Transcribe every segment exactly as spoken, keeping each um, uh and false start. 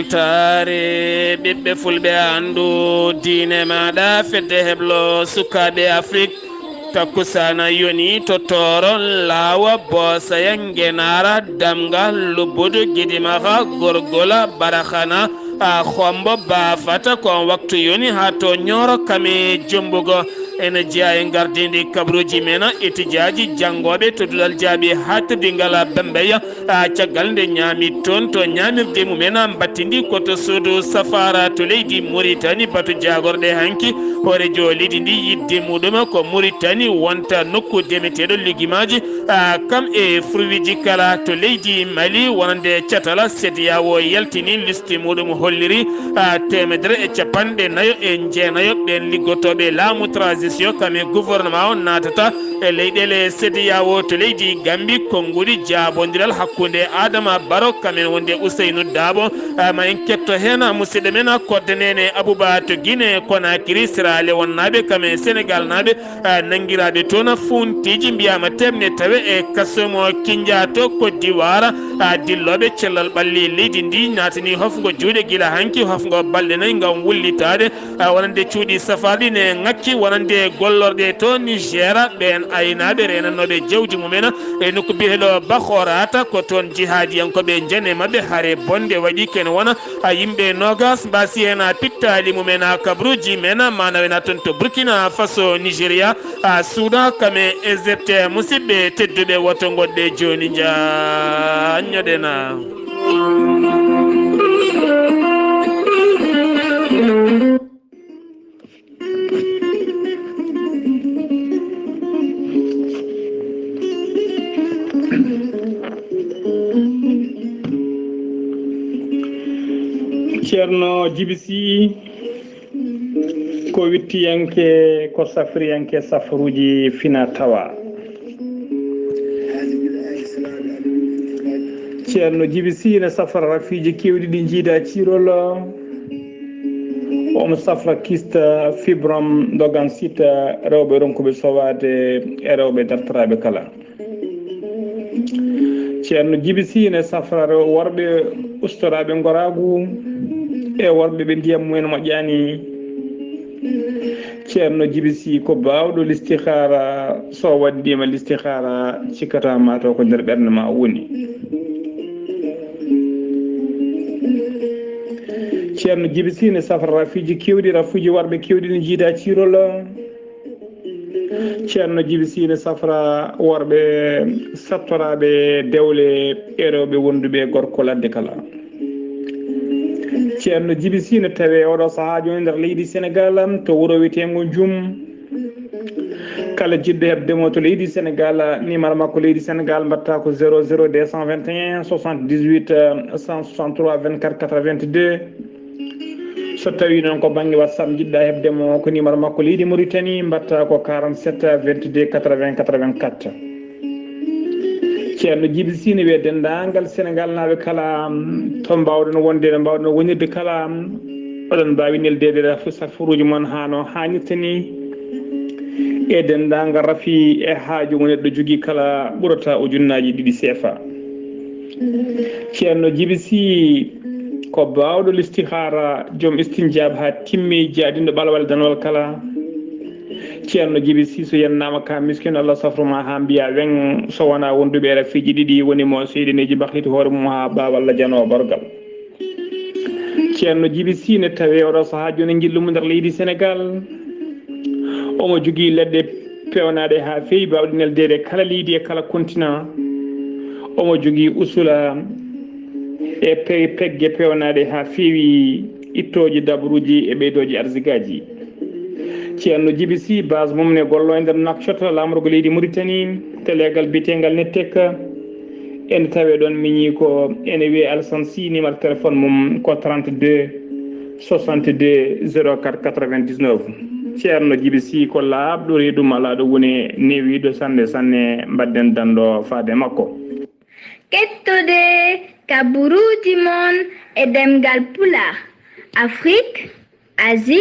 Taare ɓiɓɓe fulɓe, anndu diine maaɗa, fedde heblo sukaaɓe Afrik. Takkusaana yoni to tooron laawa, boosaya, ngenaara, damga, lubbudu, gidimaxa, gorgola, baraxana, a xombo, baafata, ko on waktu yoni haa to ñooro kame jombugo. Ene jeyaa e ngardiindi kabaruuji men, etijaaji, janngooɓe to duɗal jaaɓi haatirdi ngal Bambeya. A caggal nde ñaami toon to ñaamirde mumen, mbattindi ko to suudu safaara to leydi Muritani, batu jaagorɗe hanki. Hooreejo leydi ndi, yiɗde muɗum ko Muritani wonta nokku demeteeɗo legumaaji, a, kam e fruitji kala to leydi Mali, wonande catal CEDEAO yaltini liste muɗum holliri, a, teemedere e capanɗe nayo e jeenayo ɓeen liggotooɓe laamu transition kam e gouvernement o naatata e leyɗeele CEDEAO. To leydi Gambi, konnguɗi jaabondiral hakkunde Adama Barrow kam en wonde Ousseynou Dabo, a, ma en ketto heen musidɗo men Kodde Neene Abouba to Guinée Conakry, Sierra Leone naaɓe kam e Sénégal naaɓe, a, nanngiraaɓe toon fuuntiiji mbiyaama teemne tawe e kaso mo Kinja to Côte d'Ivoire, a, dillooɓe cellal ɓalli leydi ndi naatani hofngo juuɗe gila hanki, hofngo balɗe nayi ngam wullitaade, a, wonande cuuɗi safaarɗi ne ŋakki, wonande gollorɗe to Niger, ɓeen aynaaɓe reenanooɓe jawdi mumen e nokku biyeteeɗo Bakhorata, ko toon jihaadiyankooɓe njani maɓɓe hare bonde waɗi, kene wona, a, yimɓe noogas mbaasi heen, a, pittaali mumen, a, kabaruuji men, a, maana wena toon to Burkina Faso, Nigeria, a, Soudan kam e Égypte. Musidɓe tedduɓe, woto ngoɗɗe jooni, njaanñoɗen. Ceerno Jibi Sii, ko wittiyanke, ko safriyanke safaruuji fina tawa. Ceerno Jibi Sii ne safra rafiiji keewɗi ɗi njiida ciirol. Omo safra kista, fibrom, dogan sita, rewɓe ronkuɓe sowaade e rewɓe dartoraaɓe kala. Ceerno Jibi Sii ne safra rew-, worɓe ustoraaɓe ngoraagu e worɓe ɓe ndiyam mumen moƴƴaani. Ceerno Jibi Sii ko baawɗo listihaara, so waɗdiima listihaara cikkata ma taw ko nder ɓernde ma woni. Ceerno Jibi Sii ne safra rafiiji keewɗi, rafuuji worɓe keewɗi ne njiida ciirol. Ceerno Jibi Sii ne safra worɓe sattoraaɓe dewle e rewɓe wonduɓe e gorko ladde kala. Ceerno Jibi Sii ne tawe oɗo sahaa jooni nder leydi Senegal, to wuro wiyeteengo Njum. Kala jiɗɗo heɓde mo to leydi Senegal, numéro makko leydi Senegal mbaɗata ko zéro zéro deux cent vingt et un soixante-dix-huit cent soixante-trois vingt-quatre quatre-vingt-deux. So tawii noon ko bannge WhatsApp njiɗɗa heɓde mo, ko numéro makko leydi Mauritanie, mbaɗta ko quarante-sept vingt-deux quatre-vingts quatre-vingt-quatre. Ceerno Jibi Sii ne wiya denndaangal Senegal naaɓe kala, to mbaawɗon wonde, no mbaawɗon wonirde kala, oɗon mbaawi neldeede rafi-, safaruuji mon haa no haanirta ni, e denndaangal rafi e haaju mo neɗɗo jogii kala ɓurata ujunnaaji ɗiɗi seefa. Ceerno Jibi Sii ko baawɗo listihaara, joom istinjaab haa timmi, jaadinɗo ɓalwal danwal kala. Ceerno Jibi Sii, so yennaama ka miskin, Allah safru ma haa mbiya weŋ, so wonaa wonduɓe e rafiiji ɗiɗi, woni mo seyɗineeji bahliti hoore mum haa baa walla janoo bargal. Ceerno Jibi Sii ne tawi oɗo sahaa jooni njillu mo nder leydi Senegal. Omo jogii leɗɗe peewnaaɗe haa feewi, baawɗe neldeede kala leydi e kala continent. Omo jogii usula e pe-, pegge peewnaaɗe haa feewi, ittooji dabruuji e ɓeydooji arsigaaji. Ceerno Jibi Sii, base mum ne gollo e nder Nouakchott, laamorgo leydi Mauritanie, to leegal biyeteengal Nettek. Ene tawee ɗoon miñi ko ene wiyee Alsan Sii, numéro téléphone mum ko trente-deux soixante-deux zéro quatre quatre-vingt-dix-neuf. Ceerno Jibi Sii ko laaɓɗo reedu, malaaɗo wone, newiiɗo sanne sanne, mbaɗden danndo faade makko. Kettude kabaruuji mon e ɗemngal Pulaar, Afrik, Asie,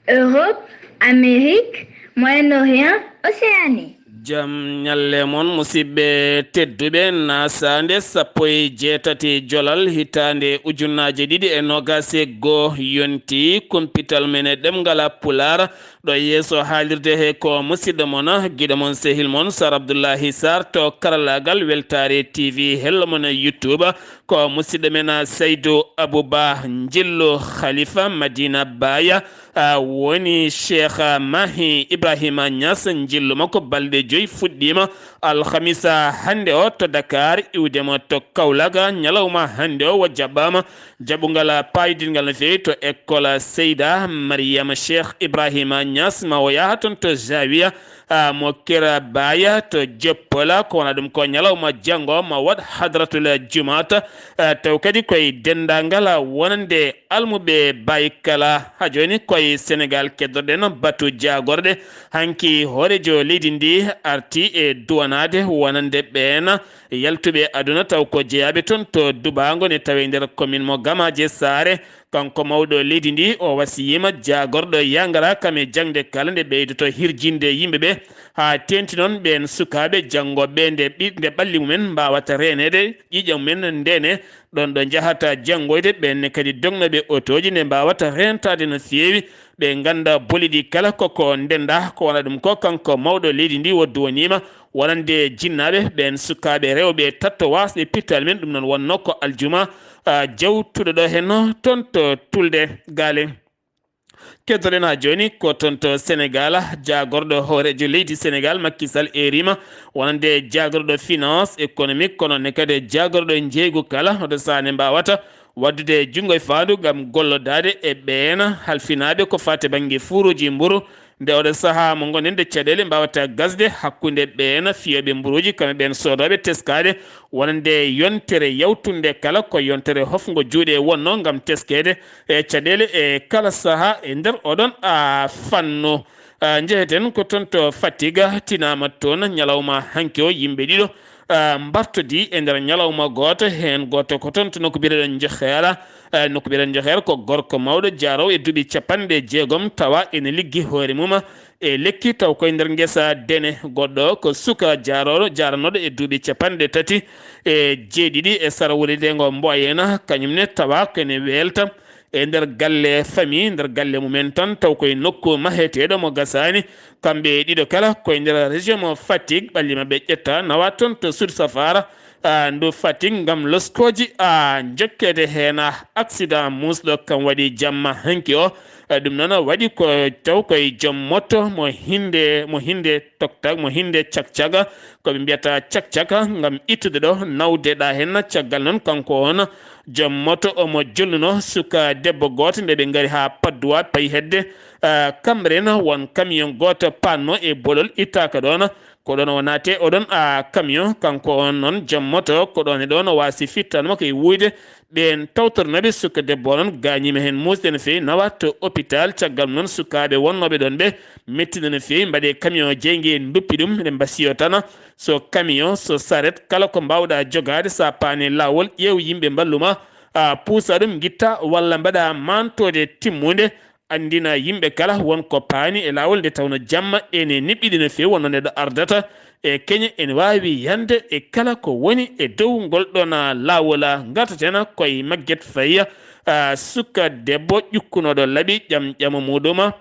Europe, Amérique, Moyen-Orient, Océanie. Jam ñalle mon, musidɓe tedduɓe. Nasaande sappo e jeetati jolal hitaande ujunaaje ɗiɗi e noogaas e goo yonti, kumpital men e ɗemngal Pulaar ɗo yeeso haalirde he ko musidɗo mon, giɗo mon, sehil mon, Sar Abdullahi Sar to karallaagal Weltaare T V, hello mon e YouTube, ko musidɗo men Saydu Abuba Njillo Khalifa Madina Baya, a, woni Cheikh Mahi Ibrahima Niass, njillu makko balɗe joyi fuɗɗiima alhamisa hannde o to Dakar, iwde mo to Kaolack ñalawma hannde o, o jaɓɓaama jaɓungal paayodingal no feewi to école Seyda Mariama Cheikh Ibrahima Niass, ma o yaha toon to Zawiya, a, mo Kira Baya to Joppola. Ko wona ɗum ko ñalawma janngo ma waɗ hadratul jumaata, a, taw kadi koye denndaangal wonande almuɓe Baay kala. Haa jooni koye Senegaal keddoɗen batu jaagorɗe. Hanki hooreejo leydi ndi arti e duwanaade wonande ɓeen yaltuɓe aduna, taw ko jeyaaɓe toon to Dubaango, ne tawe nder commune mo Gamaaji Saare. Kanko mawɗo leydi ndi, o wasiyiima jaagorɗo yangara kam e jaŋde kala nde ɓeydoto hirjinde yimɓe ɓe, haa teeŋti noon ɓeen sukaaɓe janngooɓe nde ɓi-, nde ɓalli mumen mbaawata reeneede, ƴiiƴam mumen ndeene ɗoon ɗo njahata janngoyde, ɓeen ne kadi dognooɓe otooji nde mbaawata reentaade no feewi, ɓe ngannda boli ɗi kala koko ndennda. Ko wona ɗum ko kanko mawɗo leydi ndi o duwaniima wonande jinnaaɓe ɓeen sukaaɓe rewɓe tatto waasɓe pital men, ɗum noon wonnoo ko aljuma, a, jawtuɗo ɗo heen toon to Tulde Gaale. Keddoɗen haa jooni ko toon to Senegaal, jaagorɗo hooreejo leydi Senegaal Macky Sall eeriima wonande jaagorɗo finance économique, kono ne kadi jaagorɗo njeeygu kala, hoto sahaa ne mbaawata waɗdude junngo e faandu ngam gollodaade e ɓeen halfinaaɓe ko faati bannge fuuruuji mburu. Nde oɗo sahaa mo ngonɗen, nde caɗeele mbaawata gasde hakkunde ɓeen fiyooɓe mburuuji, kamɓe ɓeen soodooɓe teskaade wonande yontere yawtunde kala ko yontere hofngo juuɗe wonnoo ngam teskeede e caɗeele e kala sahaa e nder oɗon, a, fannu. A, njeheten ko toon to Fatick, tinaama toon ñalawma hanki o yimɓe ɗiɗo, a, mbartodii e nder ñalawma gooto, heen gooto ko toon to nokku biyeteeɗo Njoheera. A, nokku biyeteeɗo Njoheera ko gorko mawɗo jaaroowo e duuɓi capanɗe jeegom, tawa ene liggi hoore mum e lekki, taw koye nder ngesa dene. Goɗɗo ko suka jaarooɗo, jaaranooɗo e duuɓi capanɗe tati e jeeɗiɗi e sara wuuride ngo Mboyeena, kañum ne tawa ko ene weelta e nder galle famille, nder galle mumen tan, taw koye nokku maheteeɗo mo gasaani. Kamɓe ɗiɗo kala koye nder région mo Fatick, ɓalli maɓɓe ƴetta nawa toon to Sud Safara, a, ndu Fatick ngam loskooji, a, jokkeede heen. Accident muusɗo kam waɗi jamma hanki o. A, ɗum noon waɗi ko taw koye joom moto mo hinde, mo hinde toktak, mo hinde cakcaka, ko ɓe mbiyata cakcaka, ngam ittude ɗo nawde ɗa heen. Caggal noon kanko on joom moto omo jolnuno suka debbo gooto nde ɓe ngari haa Padoua, payi hedde, a, Cambérène, won camion gooto panno e bolol ittaaka ɗoon. Ko ɗoon o naate oɗon, a, camion, kanko on noon joom moto, ko ɗoon e ɗoon o waasi fittan makko e wuyde. Ɓeen tawtornooɓe suka debbo o noon gaañiima heen muusde no feewi, nawa to hôpital. Caggal noon sukaaɓe wonnooɓe ɗoon ɓe mettiɗo no feewi, mbaɗe camion jeynge nduppi ɗum, ɓe mbasiyo tan. So camion, so saret, kala ko mbaawɗa jogaade, so a paani laawol, ƴeew yimɓe mballuma, a, puusa ɗum, ngitta, walla mbaɗa maantoode timmunde, anndina yimɓe kala won ko paani e laawol, nde tawnoo jamma ene niɓɓiɗi no feewi, wonno neɗɗo ardata e keñe ene waawi yande e kala ko woni e dow ngol ɗoon laawol. Ngartaten koye Maguette Faye, a, suka debbo ƴukkunooɗo laaɓi ƴam ƴamo muɗum.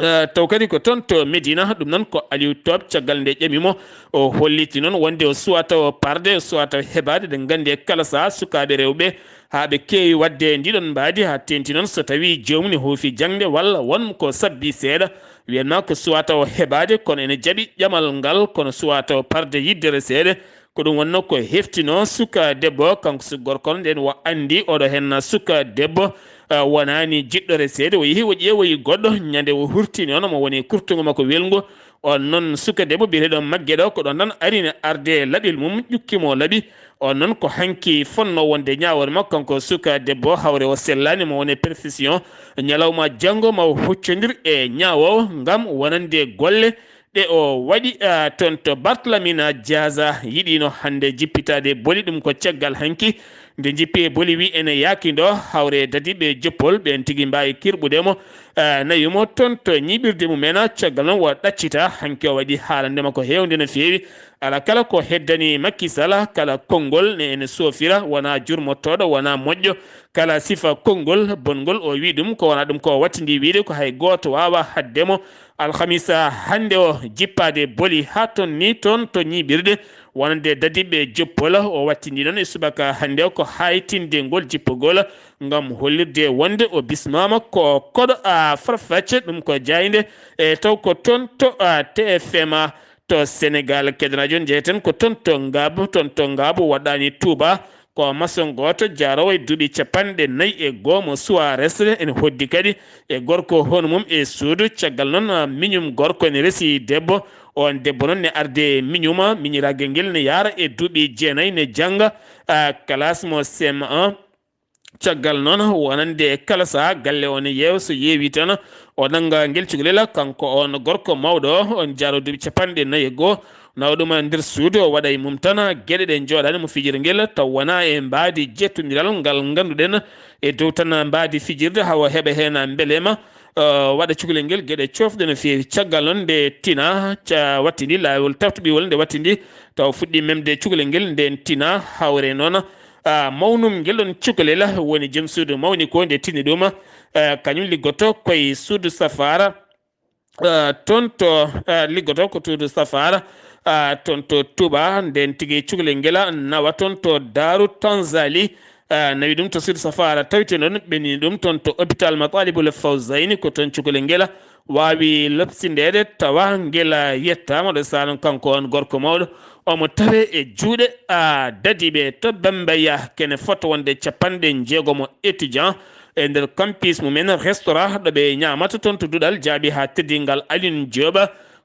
A, taw kadi ko toon to Medina, ɗum noon ko Aliou Top, caggal nde ƴami mo, o holliti noon wonde o suwata o parde, o suwata o heɓaade, ɗen nganndi e kala sahaa sukaaɓe rewɓe haa ɓe keewi waɗde ndiɗon mbaadi, haa teeŋti noon so tawii joomum ne huufi jaŋde walla won ko sabbi seeɗa, wiyan ma ko suwata o heɓaade, kono ene jaɓi ƴamal ngal, kono suwata o parde yiddere seeɗa. Ko ɗum wonnoo ko heftinoo suka debbo o, kanko suka gorko on, nden o anndi oɗo heen suka debbo, a, wonaani jiɗɗo reseede, o yehi o ƴeewoyi goɗɗo, ñande o hurtini on, omo woni kurtungo makko welngo, on noon suka debbo biyeteeɗo Maggeɗo, ko ɗoon tan ari ne arde laɓel mum, ƴukki mo laaɓi. On noon ko hanki fonnoo wonde ñaawoore makko, kanko suka debbo, hawre o sellaani, mo woni perfusion. Ñalawma janngo ma o huccondir e ñaawoowo ngam wonande golle ɗe o waɗi, a, toon to Bartlamina Diaza. Yiɗiino hannde jippitaade boli, ɗum ko caggal hanki Nde jippi e boli wi ene yaaki ndo, hawre dadiɓe joppol, ɓen tigi mbaawi kirɓude mo, eh, nawi mo toon to ñiiɓirde mumen. Caggal noon o ɗaccita, hanki o waɗi haalande ma ko heewde no feewi. Ala kala ko heddani Macky Sall, kala konngol ne ene soofira, wonaa jurmotooɗo, wonaa moƴƴo, kala sifa konngol bonngol o wi ɗum, ko wonaa ɗum ko o wattindi wiide ko hay gooto waawaa haɗde mo. Alhamisa hannde o jippaade boli haa toon ni toon to ñiiɓirde wonande dadiɓe joppol. O wattindi noon e subaka hannde o ko haytinde ngol jippugol ngam hollirde wonde o bismaama ko koɗo a farfacce, ɗum ko jaaynde e taw ko toon to a T F M a to Sénégal. Kedanaajo on jeyeten ko toon to Ngaabu, toon to Ngaabu waɗaani Touba. Ko mason gooto jaaroowo e duuɓi capanɗe nayi e goo mo Suarez ene hoddi kadi e gorko hono mum e suudu. Caggal noon, ah, miñum gorko ene resi debbo. On debbo noon ne arde miñuma, miñiragel ngel ne yaara e duuɓi jeenayi, ne jannga, ah, classe mo C M un. Caggal noon, wonande kala sahaa galle o ne yeewa, so yeewi tan o nannga ngel cukalel. Kanko on gorko mawɗo o, on jaaroo duuɓi capanɗe nayi e goo. Nawa ɗum nder suudu, o waɗa e mum tan geɗe ɗe njooɗaani mo fijirde ngel, taw wonaa e mbaadi jettondiral ngal ngannduɗen e dow tan mbaadi fijirde, hawa heɓa heen mbeleema, eh, waɗa cukalel ngel geɗe coofɗe no feewi. Caggal noon nde tina, ca wattindi laawol tawtoɓiwol nde wattindi, taw fuɗɗi memde cukalel ngel, nden tina hawre noon, ah, mawnum ngel ɗon cukalel woni jom suudu mawni ko nde tini ɗum, eh, kañum liggoto koye suudu safaara. Eh, toon to, eh, liggoto ko suudu safaara, ah, toon to Touba, nden tigi cukalel ngel nawa toon to Daaru Tanzali, ah, nawi ɗum to suudu safaara tawite noon ɓenni ɗum toon to hôpital Matalibul Fawzayni, ko toon cukalel ngel waawi lobsindeede tawa ngel yettaama ɗo saanon kanko on gorko mawɗo. Omo tawe e juuɗe, ah, dadiiɓe to Bambaya, kene fota wonde capanɗe njeegomo étudiant e nder campus mumen restaurant ɗo ɓe ñaamata toon to duɗal jaabi haa teddingal Alioune Diop.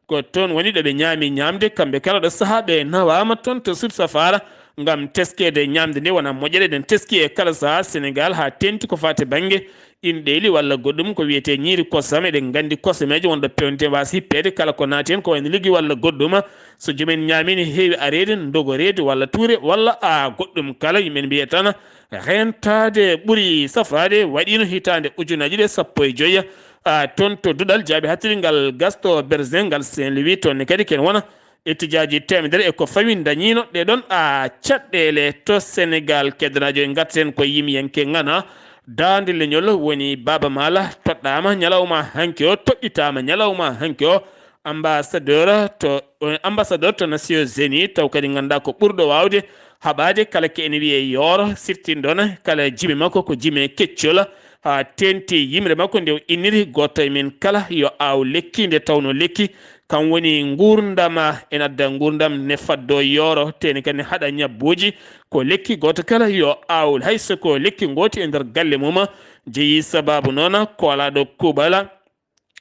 Ko toon woni ɗo ɓe ñaami ñaamde, kamɓe kala ɗo sahaa ɓe nawaama toon to Sud Safara ngam teskeede ñaamde nde wona moƴƴere. Eɗen teski e kala sahaa Senegal haa teenti ko faati bannge inɗeeli walla goɗɗum ko wiyetee ñiiri kosam. Eɗen nganndi kosameeje wonɗo peewnitee waasa hippeede kala ko naati heen ko wayno liggi walla goɗɗum. So joom en ñaamii ne heewi areede, ndogoreede walla tuure walla a goɗɗum kala. Yimɓe ne mbiya tan reentaade ɓuri safraade. Waɗiino hitaande ujunaaji ɗiɗi e sappo e joy, a, toon to duɗal jaabi haaɗtiringal Gaston Berger ngal Saint-Louis. Toon ne kadi ken wona étudiant ji teemedere e ko fawi dañiino ɗee ɗoon, a, caɗeele to Senegal. Keddanaajo e ngarten ko yimiyanke ŋana Daande Leñol woni Baaba Maal toɗɗaama ñalawma hanki o, toɗɗitaama ñalawma hanki o ambassadeur to, ambassadeur to Nations Unies, taw kadi nganndaa ko ɓurɗo waawde haɓaade kala ko ene wiyee yooro, siftinɗon kala jime makko ko jime keccol, haa teenti yimre makko nde o inniri gooto e men kala yo aaw lekki, nde tawnoo lekki kam woni nguurndam, ene adda nguurndam ne faddoo yooro, teeni kadi ne haɗa ñabbuuji. Ko lekki gooto kala yo aaw, hay so ko lekki ngooti e nder galle mum, jeyi sabaabu noon koolaaɗo kuuɓal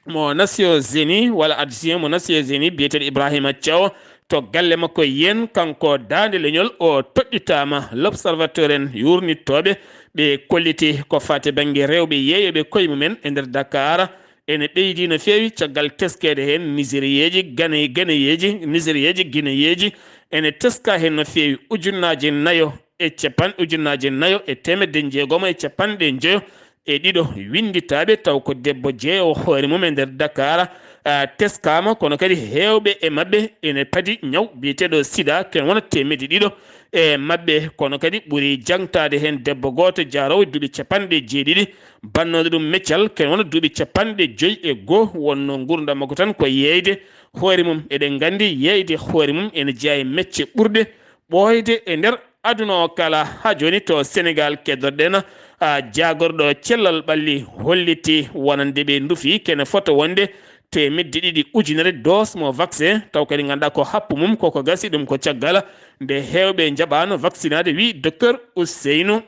mo Nations Unies walla adjoint mo Nations Unies biyeteeɗo Ibrahima Thiaw to galle makko yen, kanko Daande Leñol o toɗɗitaama. L'Observateur en yuurnittooɓe ɓe kolliti ko faati bannge rewɓe yeeyooɓe koye mumen e nder Dakar ene ɓeydi no feewi caggal teskeede heen Nigériyeeji, Gane-, Ganeyeeji, Nigériyeeji, Gineyeeji ene teskaa heen no feewi. Ujunnaaje nayo e capan-, ujunnaaje nayo e teemedde njeegomo e capanɗe njoyo e ɗiɗo winnditaaɓe, taw ko debbo jeeyo hoore mum e nder Dakar, a, teskaama, kono kadi heewɓe e maɓɓe ene padi ñaw biyeteeɗo sida, ken wona teemedde ɗiɗo e maɓɓe, kono kadi ɓuri jaŋtaade heen debbo gooto jaaroowo duuɓi capanɗe jeeɗiɗi, bannooɗo ɗum meccal, ken wona duuɓi capanɗe joy e goo, wonno nguurndam makko tan ko yeeyde hoore mum. Eɗen nganndi yeeyde hoore mum ene jeyaa e mecce ɓurɗe ɓooyde e nder aduna o kala. Haa jooni to Senegal, keddorɗen, a, jaagorɗo cellal ɓalli holliti wonande ɓe ndufi kene fota wonde teemedde ɗiɗi ujunere dose mo vaccin, taw kadi ngannduɗaa ko happu mum koko gasi, ɗum ko caggal nde heewɓe njaɓaano vaccinaade, wi Docteur Ousseynou,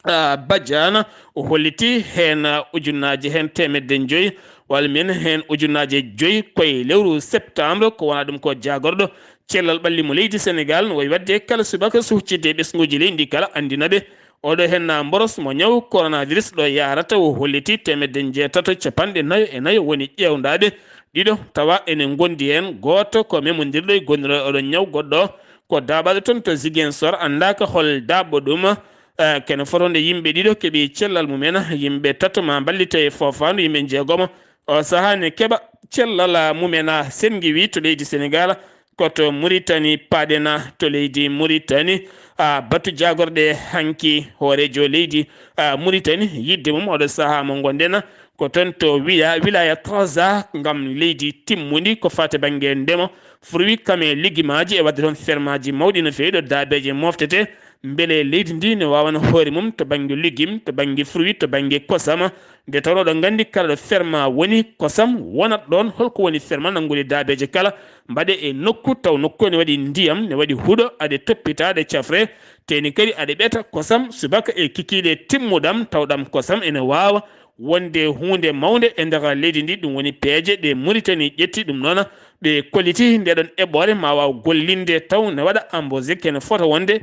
a, Badiane. O holliti heen, a, ujunnaaje heen teemedde njoy, walla mbiyen heen ujunnaaje joy koye lewru septembre, ko wona ɗum ko jaagorɗo cellal ɓalli mo leydi Senegal no wayi waɗde kala subaka so huccitde e ɓesnguuji leydi ndi kala, anndina ɓe oɗo heen na mboros mo ñaw coronavirus ɗo yahrata. O holliti teemedde njeetato capanɗe nayo e nayo woni ƴeewndaaɓe, ɗiɗo tawa ene ngondi heen, gooto ko memondirɗo e gondiral oɗo ñaw, goɗɗo ko daabaɗo toon to Ziguinchor, anndaaka hol daaɓɗo ɗum. Eh, kene fotonde yimɓe ɗiɗo keɓi cellal mumen, yimɓe tato ma mballito e foofaandu, yimɓe njeegomo. O sahaa ne keɓa cellal mumen, a, senngi wi to leydi Senegaal, ko to Muritani paɗen, a, to leydi Muritani. A, batu jaagorɗe hanki hooreejo leydi, a, Muritani, yidde mum oɗo sahaa mo ngonɗen, a, ko toon to wiya, wilaya Trarza, ngam leydi timmundi ko fate bannge ndemo, fruit kam e legumaaji e waɗde toon fermaaji mawɗi no feewi ɗo daabeeje moftete, mbele leydi ndi ne waawana hoore mum to bannge légume, to bannge fruit, to bannge kosam. Nde tawnoo oɗon nganndi kala ɗo ferma woni kosam wonat ɗoon, holko woni ferma nanngude daabeeje kala, mbaɗe e nokku taw nokku ne waɗi ndiyam, ne waɗi huɗo, aɗe toppita, aɗe cafre, teeni kadi aɗe ɓeta kosam subaka e kikiiɗe timmuɗam, tawɗam kosam ene waawa wonde huunde mawnde e nder leydi ndi, ɗum woni peeje ɗe Muritani ƴetti ɗum noon, ɓe kolliti nde ɗon eɓɓoore ma waaw gollinde taw ne waɗa embauché, kene fota wonde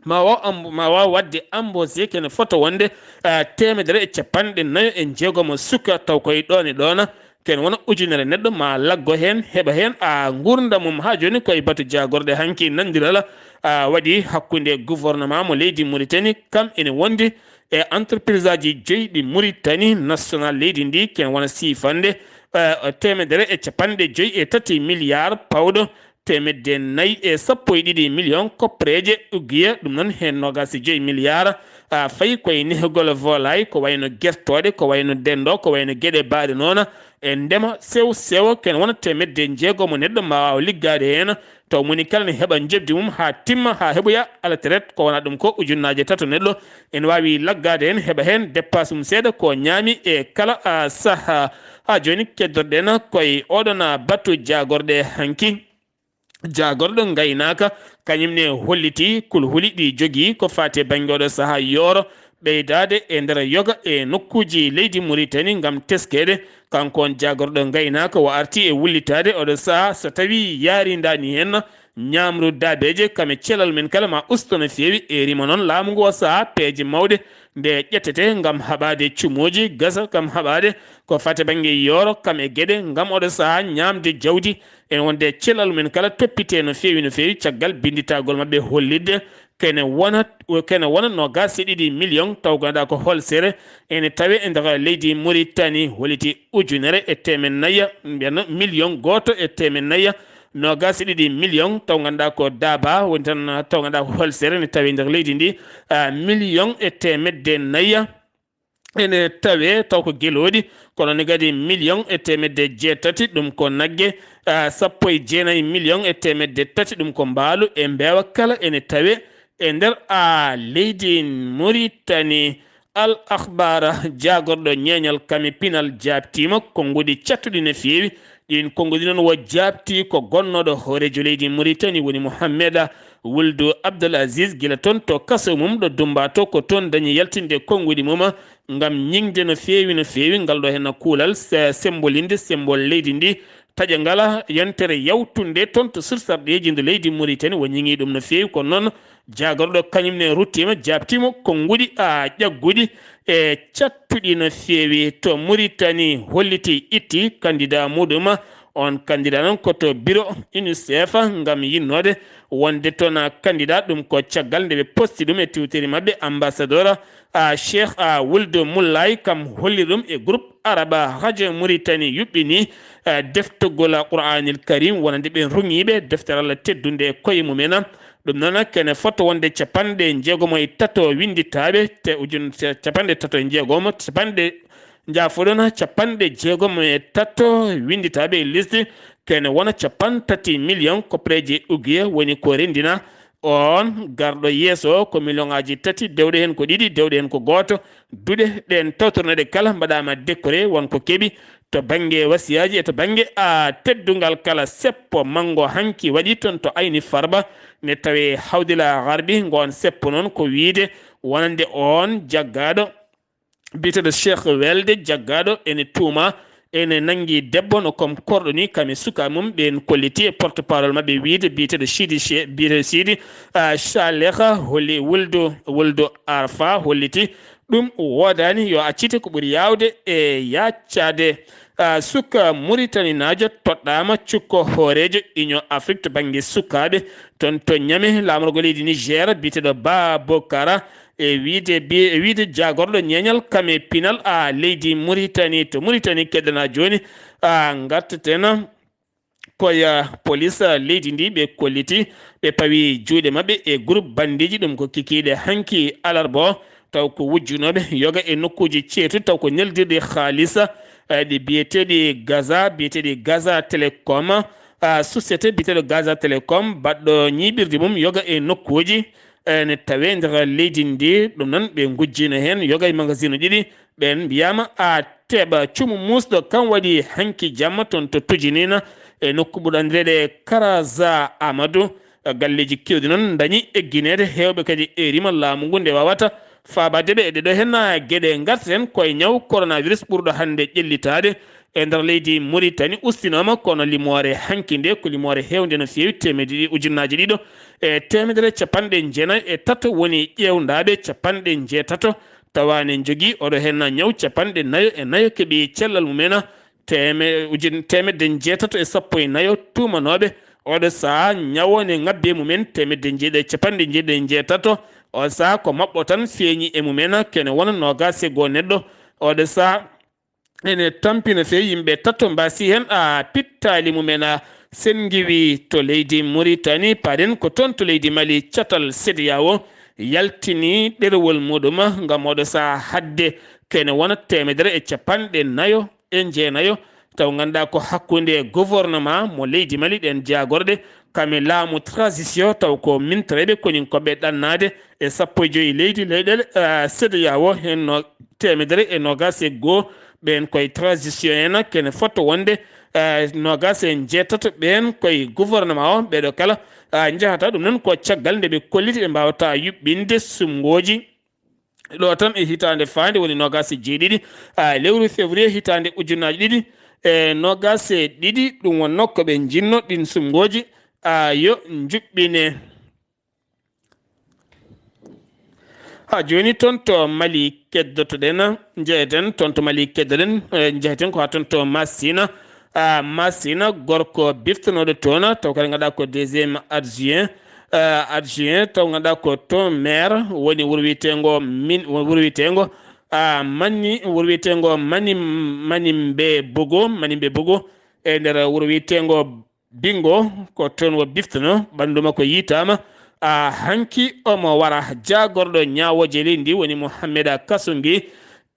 ma waaw amb-, ma waaw waɗde embauché, kene fota wonde, ah, teemedere e capanɗe nayo e jeegomo suka, taw koye ɗoon e ɗoon, kene wona ujunere neɗɗo ma laggo heen, heɓa heen, ah, nguurndam mum. Haa jooni koye batu jaagorɗe hanki nanndiral, ah, waɗi hakkunde gouvernement mo leydi Muritani, kam ene wondi e entreprise aji joyi ɗi Muritani national leydi ndi, kene wona siifande, eh, teemedere e capanɗe joyi e tati milliard pawɗo, teemedde nayi e sappo e ɗiɗi million koppareeje ugiya, ɗum noon heen noogaas e joyi milliard, a, fayi koye nehgol volaille, ko wayno gertooɗe, ko wayno denndo, ko wayno geɗe baaɗe noon, e ndema sew sewo, kene wona teemedde jeegomo neɗɗo ma waaw liggaade heen, taw moni kala ne heɓa njoɓdi mum haa timma, haa heɓoya à la retraite, ko wona ɗum ko ujunnaaje tato neɗɗo ene waawi laggaade heen, heɓa heen dépasse mum seeɗa ko ñaami e kala, a, sahaa. Haa jooni keddorɗen koye oɗon, a, batu jaagorɗe hanki. Jaagorɗo ngaynaaka, kañum ne holliti kulhuli ɗi jogii ko faati e bannge oɗo sahaa yooro, ɓeydaade e nder yoga e nokkuuji leydi Muritani ngam teskeede. Kanko on jaagorɗo ngaynaaka o arti e wullitaade oɗo sahaa, so tawii yaarindaani heen ñaamru daabeeje, kam e celal men kala ma usto no feewi. E rima noon laamu ngu o sahaa peeje mawɗe nde ƴettete ngam haɓaade cumuuji gasa, kam haɓaade ko faati e bannge yooro, kam e geɗe ngam oɗo sahaa ñaamde jawdi. Ene wonde cellal men kala toppite no feewi, no feewi, caggal binnditagol maɓɓe hollitde kene wona, kene wona noogaas e ɗiɗi million, taw ganduɗa ko holsere ene tawe e nder leydi Muritani, holliti ujunere e teemed nayya, mbiyatno million gooto e teemed nayya, noogaas e ɗiɗi million, taw ganduɗa ko daaba woni tan, taw ganduɗa ko holsere ne tawe e nder leydi ndi, ah, million e teemedde nayya. Ene tawe taw ko gelooɗi, kono ne kadi million e teemedde jeetati, ɗum ko nagge, ah, sappo e jeenayi million e teemedde tati, ɗum ko mbaalu e mbeewa kala ene tawe e nder, ah, leydi Muritani. Al Akhbar, jaagorɗo ñeeñal kame pinal, jaabtiima konnguɗi cattuɗi no feewi. Ɗiin konnguɗi noon wo jaabti ko gonnooɗo hooreejo leydi Muritani, woni Mohamed Wuldu Abdul Aziz, gila toon to kaso mum ɗo Dumba to, ko toon dañi yaltinde konnguɗi mum ngam ñiŋde no feewi, no feewi ngal ɗo heen kuulal se-, sembolinde semmbol leydi ndi, taƴa ngala yontere yawtunde toon to sursarɗeeji ndu leydi Muritani, wo ñiŋi ɗum no feewi. Kono noon jaagorɗo kañum ne ruttiima, jaabtiima konnguɗi, a, ƴagguɗi e cattuɗi no feewi to Muritani, holliti itti candidat muɗum. On candidat noon ko to bureau UNICEF ngam yinnoode wonde toon candidat, ɗum ko caggal nde ɓe posti ɗum e tiwteri maɓɓe ambassadeur, a, Cheikh, a, Wuldu Mullaay, kam holli ɗum e groupe Araba Radio Muritani yuɓɓini, a, deftugol Qur'anil Karim wonande ɓen ruŋiiɓe deftere Allah teddunde e koye mumen. Ɗum noon kene fota wonde capanɗe jeegomo e tato winnditaaɓe, te ujun-, capanɗe tato e jeegomo, capanɗe, njaafoɗon, capanɗe jeegomo e tato winnditaaɓe e liste, kene wona capantati million koppareeje ugiya woni ko renndina. On garɗo yeeso ko million aji tati, dewɗe heen ko ɗiɗi, dewɗe heen ko gooto. Duɗe ɗeen tawtorneɗe kala mbaɗaama décoré, won ko keɓi to bannge wasiyaaji e to bannge, a, teddungal kala. Seppo manngo hanki waɗi toon to Ayni Farba, ne tawe Hawdila Garbi. Ngoon seppo noon ko wiyde wonande oon jaggaaɗo biyeteeɗo Cheikh Welde, jaggaaɗo ene tuuma ene nanngi debbo no kom korɗo ni, kam e suka mum. Ɓeen kolliti e porte-parole maɓɓe wiyde biyeteeɗo Sidi Che-, biyeteeɗo Sidi, a, Shalekha, holli Wuldu, Wuldu Arfa, holliti ɗum woodaani, yo accite ko ɓuri yaawde e yaaccaade. A, suka Muritaninaajo toɗɗaama cukko hooreejo Union Afrique to bannge sukaaɓe toon to Niamey, laamorgo leydi Niger, biyeteeɗo Babokara E wiyde bi- e wiyde jaagorɗo ñeeñal kam e pinal a leydi Muritani, to Muritani keddana jooni, a ngarteten koye polis leydi ndi, ɓe kolliti ɓe pawi juuɗe maɓɓe e groupe bandiiji. Ɗum ko kikiiɗe hanki alarba o, taw ko wujjunooɓe yoga e nokkuuji ceetuɗi, taw ko neldirɗi haalisa, eh, ɗi biyeteeɗi Gaza, biyeteeɗi Gaza Telecom, ah, société biyeteeɗo Gaza Telecom, baɗɗo ñiiɓirde mum yoga e nokkuuji, eh, ne tawee nder leydi ndi. Ɗum noon, ɓe ngujjiino heen yoga e magasinu ɗiɗi. Ɓeen mbiyaama a teɓa cumu muusɗo, kam waɗi hanki jamma toon to Tujinina e nokku ɓurɗo anndireede Karaza Amadou. Galleeji keewɗi noon ndañi eggineede, heewɓe kadi eerima laamu ngu nde waawata faabaade ɓe e ɗeɗo heen geɗe. Ngarten koye ñaw coronavirus ɓurɗo hannde ƴellitaade e nder leydi Muritani. Ustinooma, kono limoore hanki nde ko limoore heewnde no feewi, teemedde ɗiɗi, ujunnaaje ɗiɗo e teemedere capanɗe jeenayi e tato woni ƴeewndaaɓe, capanɗe njeetato tawa ne njogii oɗo heen ñaw, capanɗe nayo e nayo keɓi cellal mumen, teeme- ujun- teemedde njeetato e sappo e nayo tuumanooɓe oɗo sahaa ñaw o ne ŋabbi e mumen, teemedde njeeɗiɗi e capanɗe njeeɗiɗi e njeetato. O sahaa ko maɓɓo tan feeñi e mumen, kene wona noogaas e goo neɗɗo. Oɗo sahaa ene tampi no feewi, yimɓe tato mbaasi heen a pittaali mumen a senngiwi to leydi Muritani. Paaɗen ko toon to leydi Mali, catal CEDEAO yaltini ɗerewol muɗum ngam oɗo sahaa haɗde kene wona teemedere e capanɗe nayo e jeenayo, taw ngannduɗaa ko hakkunde gouvernement mo leydi Mali, ɗeen jaagorɗe, kam e laamu transition, taw ko mintoreeɓe koninkooɓe ɗannaade e sappo e joyi leydi leyɗeele, eh, CEDEAO, heen no teemedere e noogaas e goo ɓeen koye transition en, kene fota wonde, eh, noogaas e njeetato ɓeen koye gouvernement o, ɓeeɗo kala, eh, njahata. Ɗum noon ko caggal nde ɓe kolliti ɓe mbaawata yuɓɓinde sumngooji ɗo tan e hitaande faande woni noogaas e jeeɗiɗi, ah, lewru février hitaande ujunnaaje ɗiɗi e noogaas e ɗiɗi. Ɗum wonnoo ko ɓe njinnoo ɗiin sumngooji, ah, yo njuɓɓine. Haa jooni toon to Mali keddotoɗen, njeheten toon to Mali keddoɗen, eh, njeheten ko haa toon to Masina. Ah, Masina, gorko biftonooɗo toon, taw kadi ngannduɗaa ko deuxième adjoint, ah, adjoint, taw ngannduɗaa ko toon maire woni wuro wiyeteengo min, wuro wiyeteengo, ah, Mani, wuro wiyeteengo Mani, Manimbe Bogo, Manimbe Bogo, e nder wuro wiyeteengo Bingo, ko toon o biftonoo, ɓanndu makko yiytaama. Ah, hanki omo wara. Jaagorɗo ñaawooje leydi ndi woni Mohamed Kasongi,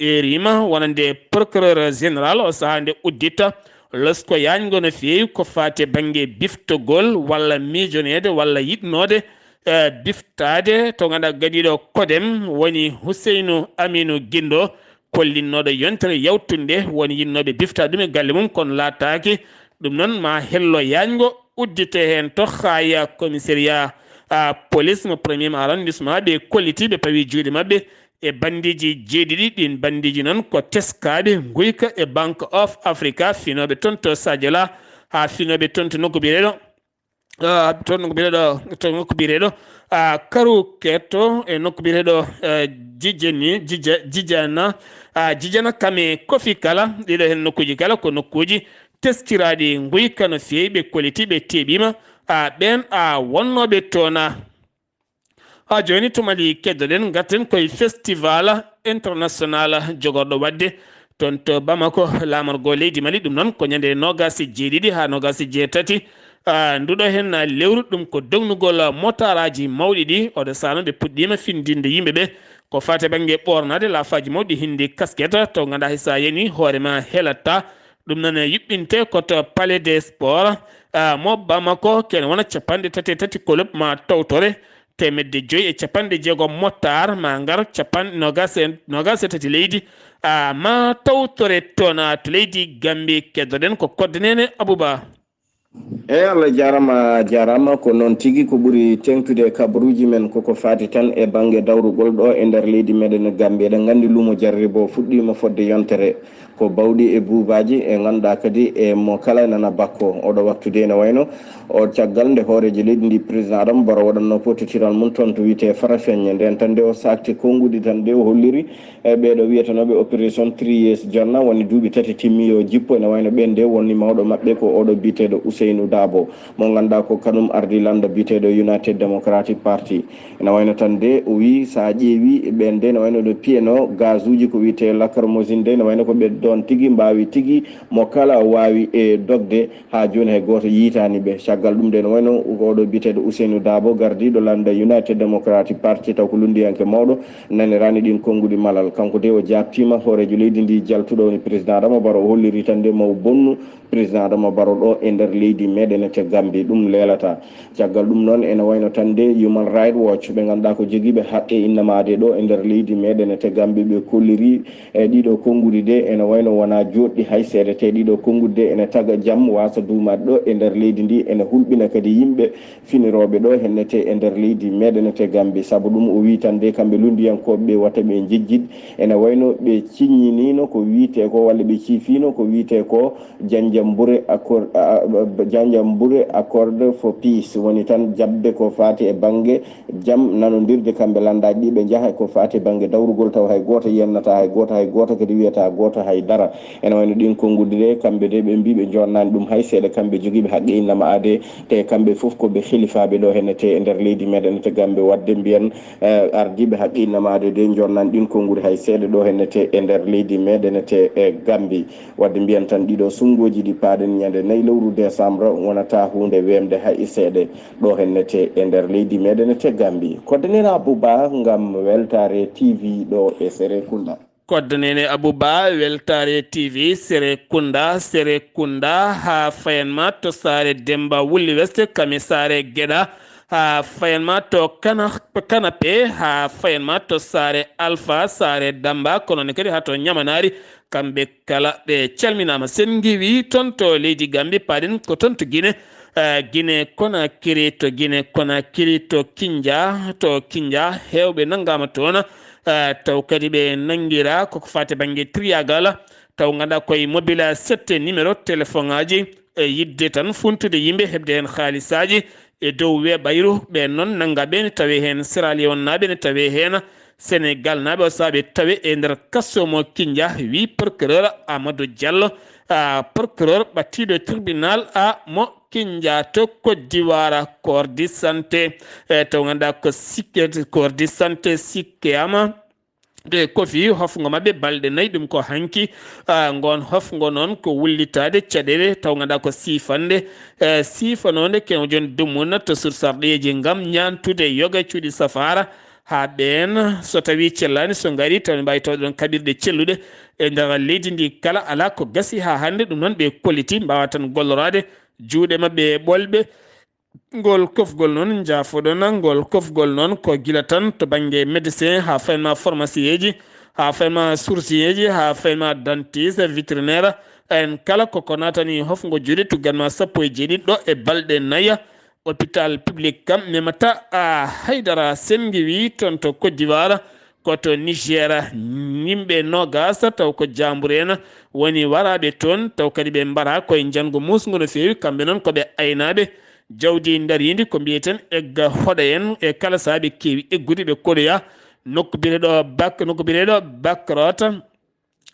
eerima wonande procureur général o sahaa nde uddita losko yaañgo no feewi ko faati e bannge biftogol walla miijoneede walla yiɗnoode, eh, biftaade to ngannduɗaa gadiiɗo kodem woni Huseynu Aminu Gindo, kollinnooɗo yontere yawtunde woni yiɗnooɓe biftaade ɗum e galle mum, kono laattaaki. Ɗum noon ma hello yaañgo uddite heen to Xaaya commissariat, ah, police mo premier arrondissement, ɓe kolliti ɓe pawi juuɗe maɓɓe e bandiiji jeeɗiɗi. Ɗiin bandiiji noon ko teskaaɓe nguyka e Bank of Africa, finooɓe toon to Sajola, haa finooɓe toon to nokku biyeteeɗo, ah, toon nokku biyeteeɗo, to nokku biyeteeɗo, ah, Karu Keto e nokku biyeteeɗo, eh, Jijeni, Jija-, Jijana, ah, Jijana kam e Kofi kala, ɗiɗo heen nokkuuji kala ko nokkuuji testiraaɗi nguyka no feewi, ɓe kolliti ɓe teeɓiima, ah, ɓeen, ah, wonnooɓe toon. Haa jooni to Mali keddoɗen, ngarten koye festival international jogorɗo waɗde toon to Bamako. Laamorgo leydi Mali, ɗum noon ko ñande noogaas e jeeɗiɗi haa noogaas e jeetati, ah, nduɗo heen lewru. Ɗum ko dognugol motaraaji mawɗi ɗi. Oɗo sahaa noon ɓe puɗɗiima findinde yimɓe ɓe ko faati e bannge ɓoornaade laafaaji mawɗi, hindi kasket, taw ngannduɗaa hay so a yanii hoore ma helataa. Ɗum noon yuɓɓinte ko to Palais des Sports, ah, mo Bamako, kene wona capanɗe tati e tati club ma tawtore, teemedde joyi e capanɗe jeegom motaar ma ngar, capanɗe noogaas e, noogaas e tati leydi, ah, ma tawtore toon, ah, to leydi Gambie. Keddoɗen ko Kodde Neene Abouba. Eey, Allah jaaraama, jaaraama. Ko noon tigi, ko ɓuri teeŋtude e kabaruuji men koko faati tan e bannge dawrugol ɗo e nder leydi meɗen Gambie. Eɗen nganndi luumo Jarribo fuɗɗiima fodde yontere. Ko bawɗi e buubaaji e ngannduɗaa kadi e mo kala nana bakko. Oɗo waktu de ene wayno o caggal nde hooreejo leydi ndi, président Adama Barrow, waɗatno pottiral mum toon to wiyetee Farafeññe. Ndeen tan nde o saakti konnguɗi tan nde o holliri e ɓeeɗo wiyetenooɓe opération Three Years Jonna, woni duuɓi tati timmi yo jippo, ene wayno ɓeen de woni mawɗo maɓɓe ko oɗo biyeteeɗo Seynu Dabo, mo ngannduɗaa ko kanum ardii lannda biyeteeɗo United Democratic Party. Ene wayno tan de, o wii, so a ƴeewi ɓeen de, ene wayno no piyeno gazuuji, ko wiyetee lacrymogène de, ene wayno ko ɓe ɗoon tigi mbaawi tigi, mo kala waawi e dogde. Haa jooni hay gooto yiitaani ɓe. Caggal ɗum de, ene wayno oɗo biyeteeɗo Ousseynou Dabo, gardiiɗo lannda United Democratic Party, taw ko lunndiyanke mawɗo, naniraani ɗiin konnguɗi malal. Kanko de, o jaabtiima hooreejo leydi ndi, jaltuɗo woni président Adama Barrow, o holliri tan de, maw bonnu président Adama Barrow ɗo e nder leydi meɗen te Gambie, ɗum leelataa. Caggal ɗum noon, ene wayno tan de Human Rights Watch, ɓe ngannduɗaa ko jogiiɓe haqqe innama aadee ɗo e nder leydi meɗen te Gambie, ɓe kolliri e ɗiɗo konnguɗi de, ene wayno wonaa jooɗɗi hay seeɗa, te ɗiɗo konnguɗi de ene taga jam, waasa duumaade ɗo e nder leydi ndi, ene hulɓina kadi yimɓe finirooɓe ɗo hennete e nder leydi meɗen te Gambie. Sabu ɗum, o wii tan de, kamɓe lunndiyankooɓe ɓe, wata ɓe njejjit, ene wayno ɓe ciññiniino ko wiyetee ko, walla ɓe ciifiino ko wiyetee ko Janjambure accord, a, a, Janjambure Accord for Peace, woni tan jaɓde ko faati e bannge jam, nanondirde kamɓe lanndaaji ɗi, ɓe njaha ko faati e bannge dawrugol, taw hay gooto yennataa hay gooto, hay gooto kadi wiyataa gooto hay dara. Ene wayno ɗiin konnguɗi de, kamɓe de, ɓe mbii ɓe njoonnaani ɗum hay seeɗa, kamɓe jogiiɓe haqqe innama aadee, te kamɓe fof ko ɓe hilifaaɓe ɗo hennete e nder leydi meɗen te Gambie, waɗde mbiyen, eh, ardiiɓe haqqe innama aadee de njoonnaani ɗiin konnguɗi hay seeɗa ɗo hennete e nder leydi meɗen te, eh, Gambie. Waɗde mbiyen tan ɗiɗo sunngooji ɗi paaɗen ñande nayi lewru décembre wonata huunde weemde hay seeɗa ɗo hennete e nder leydi meɗen te Gambie. Koddanira Abuba ngam Weltaare T V ɗo e Serekunda. Koddanene Abuba, Weltaare T V, Serekunda, Serekunda, haa fayanma to saare Demba Wulli West, Kami saare Geɗa, haa fayanma to Kana, Kanape, haa fayanma to saare Alfa, saare Damba, kono ne kadi haa to Ñamanaari, kamɓe kala ɓe calminaama. Sen ngiwi toon to leydi Gambi, paaɗen ko toon to Gine, eh, Gine Konakiri, to Gine Konakiri, to Kinja, to Kinja, heewɓe nanngaama toon, eh, taw kadi ɓe nanngira koko faati bannge triyagal, taw ngannduɗaa koye mobile sette numéro téléphone aji, e yiɗde tan funtude yimɓe, heɓde heen haalisaaji e dow weeɓayru. Ɓeen noon nanngaa ɓe ne tawee heen Sierra Leone naaɓe, ne tawee heen Sénégal naaɓe, o sahaa ɓe tawee e nder kaso mo Kinja, wii procureur Amadou Diallo, a, procureur ɓattiiɗo tribunal, a, mo Kinja to Côte d'Ivoire, corps de santé, e, taw ngannduɗaa ko sikke, corps de santé sikkeyaama. Ɓe kofi hofngo maɓɓe balɗe nayi, ɗum ko hanki. Ah, ngoon hofngo noon ko wullitaade caɗeele, taw ngannduɗaa ko siifannde, eh, siifanoonde kew jon dumunna to sursarɗeeji ngam ñaantude yoga cuuɗi safaara. Haa ɓeen, so tawii cellaani, so ngarii, taw ne mbaawi tawde ɗoon kaɓirɗe celluɗe e nder leydi ndi kala. Alaa ko gasi haa hannde, ɗum noon ɓe kolliti, mbaawa tan golloraade juuɗe maɓɓe ɓolɓe. Ngol kofgol noon, njaafoɗon, ngol kofgol noon ko gila tan to bannge médecin, haa fayin ma pharmacieeji, haa fayin ma sourcieeji, haa fayin ma dentiste, vétérinaire, en kala koko naatani hofngo juuɗe, tuggan ma sappo e jeeɗiɗi ɗo e balɗe naya. Hôpital public kam memata a haydara. Sen ngiwi toon to Côte d'Ivoire, ko to Niger, yimɓe noogas taw ko jaambure en woni waraaɓe toon, taw kadi ɓe mbaraa koye njanngo muusngo no feewi. Kamɓe noon ko ɓe aynaaɓe jawdi ndariindi, ko mbiyeten egga hoɗa en, e kala sahaa ɓe keewi eggude, ɓe koɗoya nokku biyeteeɗo Bak-, nokku biyeteeɗo Bakrot.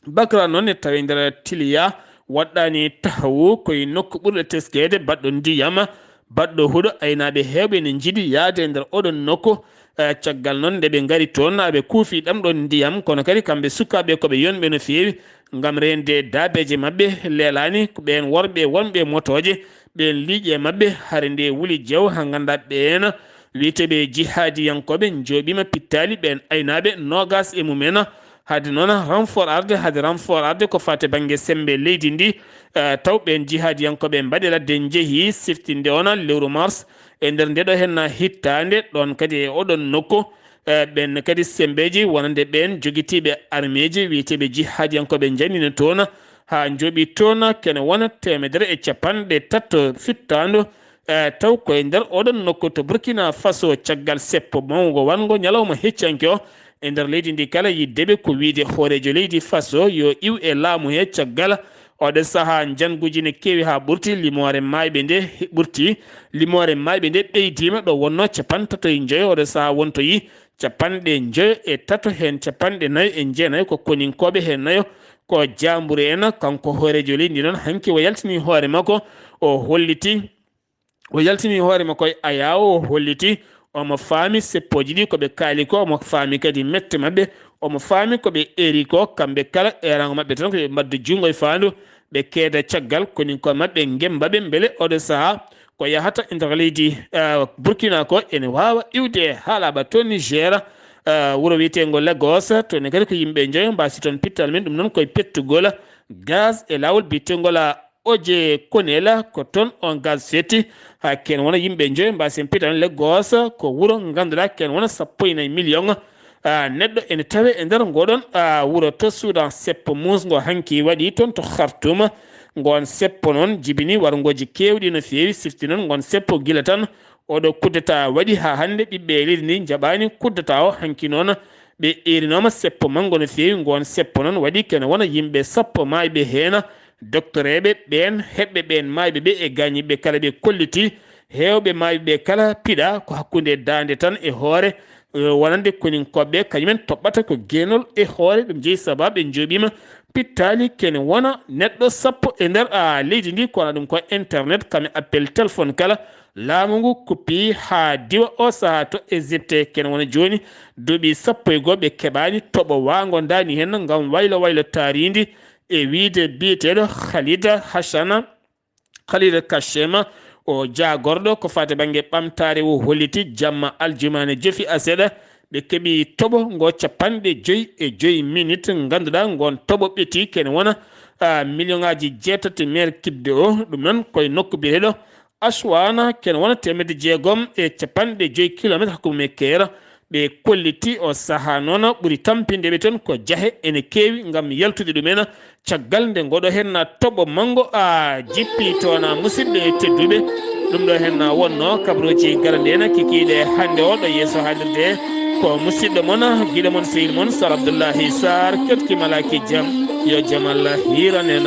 Bakra noon ne tawi nder Tiliya, waɗɗaani tahawu, koye nokku ɓurɗo teskeede, baɗɗo ndiyam, baɗɗo huɗo. Aynaaɓe heewɓe ne njiɗi yahde e nder oɗon nokku, eh, caggal noon nde ɓe ngari toon, aɓe kuufi ɗam ɗoon ndiyam, kono kadi kamɓe sukaaɓe ko ɓe yonɓe no feewi ngam reende daabeeje maɓɓe. Leelaani ko ɓeen worɓe wonɓe motooje, ɓeen liiƴe maɓɓe, hare nde wuli jew haa nganndaa ɓeen wiyeteeɓe jihaadiyankooɓe njooɓiima pittaali ɓeen aynaaɓe noogas e mumen. Hade noon renfort arde, hade renfort arde ko faati bannge semmbe leydi ndi, eh, taw ɓeen jihaadiyankooɓe mbaɗi ladde njehi siftinde ona lewru mars e nder ndeɗo henna hittaande, ɗoon kadi e oɗon nokku, eh, ɓeen kadi semmbeeji wonande ɓeen jogitiiɓe armeeji wiyeteeɓe jihaadiyankooɓe njanino toon haa njooɓi toon kene wona teemedere e capanɗe tato fittaandu, eh, taw koye nder oɗon nokku to Burkina Faso, caggal seppo mawngo wanngo ñalawma heccanke o e nder leydi ndi kala, yiddeɓe ko wiide hooreejo leydi Faso yo iw e laamu he caggal oɗo sahaa. Njannguuji ne keewi haa ɓurti, limoore maayɓe nde ɓurti, limoore maayɓe nde ɓeydiima ɗo wonnoo capanɗe tato e njoyo, oɗo sahaa wontoyi capanɗe njoyo e tato, heen capanɗe nayo e jeenayo ko koninkooɓe, heen nayo ko Jaambure en, kanko hooreejo leydi ndi noon, hanki o yaltini hoore makko, o holliti, o yaltini hoore makko e ayaawo, o holliti omo faami seppooji ɗi ko ɓe kaali ko, omo faami kadi mette maɓɓe, omo faami ko ɓe eeri ko, kamɓe kala eeraango maɓɓe tan ko ɓe mbaɗda junngo e faandu, ɓe keeda caggal koninkoɓe maɓɓe, ngemmba ɓe, mbele oɗo sahaa ko yahata e nder leydi, eh, Burkina ko ene waawa iwde haa laaɓa to Niger, eh, wuro wiyeteengo Lagos, toon ne kadi ko yimɓe njoyo mbaasi toon pittal men, ɗum noon koye pettugol gaz e laawol biyeteengol Oje Konela, ko toon on gaz setti. Haa ken wona yimɓe njoyo mbaasi en pittal Lagos, ko wuro ngannduɗaa ken wona sappo e nayi million, ah, neɗɗo ene tawe e nder ngoɗon, ah, wuro to Sudan. Seppo muusngo hanki waɗi toon to Khartoum. Ngoon seppo noon jibini warngooji keewɗi no feewi, sifti noon ngoon seppo gila tan oɗo kuddata waɗi haa hannde ɓiɓɓe leydi ndi njaɓaani kuddata o. Hanki noon ɓe eerinooma seppo manngo no feewi. Ngoon seppo noon waɗi kene wona yimɓe sappo maayɓe heen. Doktoreeɓe ɓeen, heɓɓe ɓeen maayɓe ɓe e gaañiiɓe kala ɓe kolliti. Heewɓe maayɓe ɓe kala piɗa ko hakkunde daande tan e hoore, eh, wonande koninkooɓe, kañumen toɓɓata ko geenol e hoore. Ɗum jeyi sabaabu ɓe njooɓiima pittaali kene wona neɗɗo sappo e nder, ah, leydi ndi, kono ɗum ko internet, kam e appel téléphone kala. Laamu ngu kuppi haa diwa o sahaa to Égypte, kene wona jooni duuɓi sappo e goo ɓe keɓaani toɓo waango ndaani heen ngam waylo waylo taariindi e wiyde biyeteeɗo Khalid Hashana. Khalil Kachema, o jaagorɗo ko faati bannge ɓamtaare, o holliti jamma aljumaane jofi aseɗa, ɓe keɓi toɓo ngo capanɗe joyi e joyi minit. Ngannduɗaa, ngoon toɓo ɓeti kene wona, ah, million ŋaaji jeetati meer kibde o. Ɗum noon koye nokku biyeteeɗo Aswana, kene wona teemedde jeegom e capanɗe joyi kilometer hakkunde Mekera. Ɓe kolliti o sahaa noon ɓuri tampinde ɓe toon ko jahe ene keewi ngam yaltude ɗumen. Caggal nde ngoɗo heen toɓo manngo a jippi toon, musidɓe tedduɓe, ɗum ɗo heen wonno kabaruuji galanɗe en kikiiɗe hannde o ɗo yeeso haalirde. Ko musidɗo mon, giɗo mon, sehil mon, Sar Abdullahi Sar, keɗki malaki jam, yo jam Allah hiiran en.